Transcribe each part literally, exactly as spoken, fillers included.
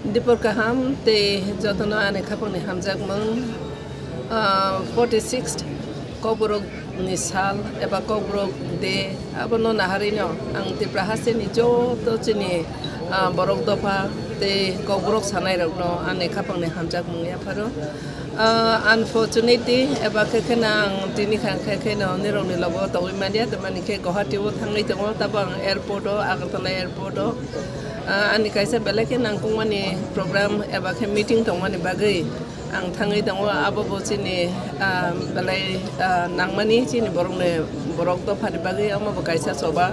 Dipor kaham tei jotono ani khapangni hamjakmung. Ah, forty-sixth Kokborok ni sal eba Kokborok Day abono naharino ang Tripura hasteni joto chini, ah, borok dopha tei Kokborok sanairokno ani khapangni hamjakmung yapharo. Ah, unfortunately, eba khe kheno ang tini kha khe kheno nirokni logo tongwi manya, tamani khe Guwahati o thangwi tongo, tabo ang airport o, Agartala airport o. Ah, ani kaisa belai khe nangkukmani program eba khe meeting tongmani bagwi ang thangwi tongo, abo bo chini, ah, belai, ah, nangmani chini borokni, borok dophani bagwi, omo bo kaisa choba.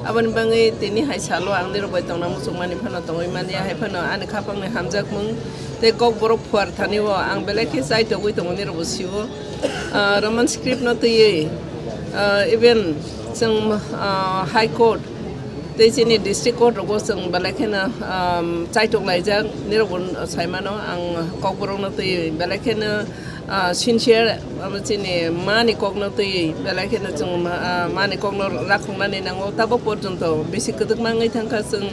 Aboni bagwi tini hai salo ang nirok bai tongna muchungmani phano tongwi manya, hai phano ani khapangni hamjakmung tei Kokborok phuar thani o ang belai khe chaitogwi tongo nirok bo sio. Ah, Roman script no twiwi, ah, even chwng, ah, High Court tei chini district court rogo chwng belai kheno, um, chaitok laijak, nirok bo saimano ang Kokborok no twiwi belai kheno, ah, sincere, abo chini mani kok no twiwi belai kheno chwng, ah, mani kok no rakhoknani nango, tabo porjonto bisi kwdwkma wngwi thangkha chwng.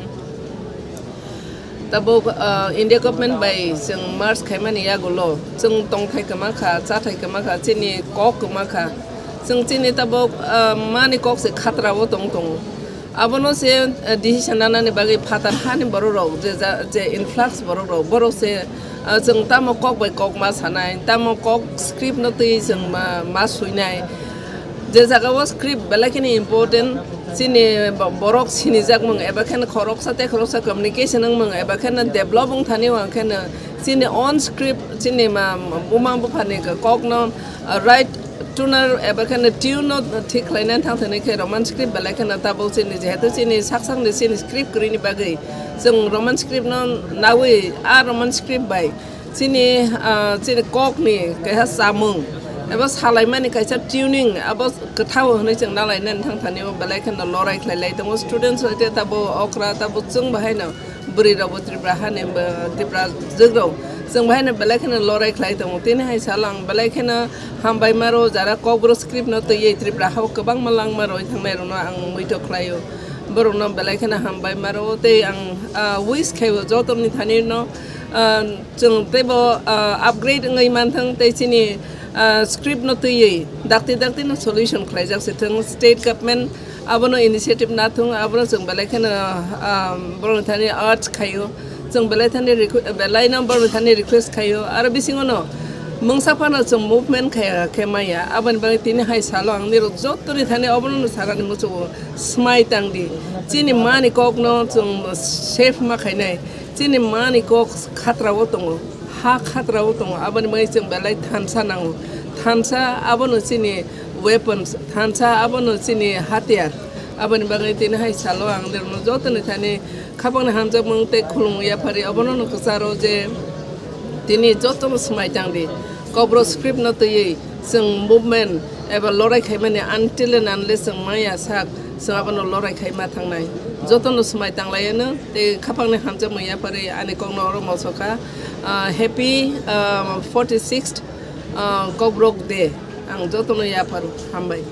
Tabuk, ah, India government bai chwng merge khaimani yagulo chwng tongthai kwma kha, chathai kwma kha, chini kok kwma kha. Chwng chini tabuk, ah, mani kok se khatra o tong tongo. Abono se, ah, decision nanani bagwi phatar hani borok rok je ja-, je influx borok rok, borok se, ah, chwng tamo kok bai kok ma sanai, tamo kok script no twi chwng ma, ma suinai. Je jaga o script belai kheno important, chini bo-, borok sinijakmung eba kheno khoroksa tei khoroksa communication wngmung eba kheno develop wng thani o, ang kheno chini own script, chini ma, buma buphani kokno, ah, right tuner eba kheno tune no thik khlainani thang thani khe Roman script belai kheno tabuk chini, jehetu chini saksakni chini script kwrwini bagwi chwng Roman script no nawi a Roman script bai chini, ah, chini kokni kaisa chamung eba salaimani kaisa tuning abo kwthao hwnwi chwng nalainani thang thani o belai kheno lorai khlai lai tongo students hoite tabo okra tabo chwng bahaino bwrwi rok bo Tripura hani bo Tripura jwk rok chwng bahaino belai kheno lorai khlai tongo. Tini hai salo ang belai kheno hambai maro jara Kokborok script no twiwi Tripura hao kwbangma langma roi thangnai rokno ang muitok khlaio. Borokno belai kheno hambai maro tei ang, ah, wish khaio joto ni thani no, ah, chwng teibo, ah, upgrade wngwi manthwng tei chini, ah, script no twiwi dakti dakti no solution khlaijak se thwng state government abono initiative nathwng abono chwng belai kheno, ah, borokni thani urge khaio chwng belai thani requ-, belai no borokni thani request khaio aro bisingo no mungsa phano chwng movement khaya khe maya aboni bagwi tini hai salo ang nirok joto ni thani obono no sanani muchungo. Smai tang di. Chini mani kok no chwng safe ma khainai. Chini mani kok khatra o tongo. Ha khatra o tongo. Aboni bagwi chwng belai thansa nango. Thansa abono chini weapons. Thansa abono chini hatiyar. Aboni bagwi tini hai salo ang nirokno joto ni thani khapangni hamjakmung tei khulumung yaphari. Obono no kwcharo je tini joto no smai tang di. Kokborok script no twiwi chwng movement eba lorai khaimani until and unless chwng maya sak chwng abono lorai khai ma thangnai. Jotono swmai tanglaiyano tei khapangni hamjakmung yaphari ani kokno oro mosokha. Ah, happy, ah, forty-sixth, ah, Kokborok Day ang jotono yapharo. Hambai.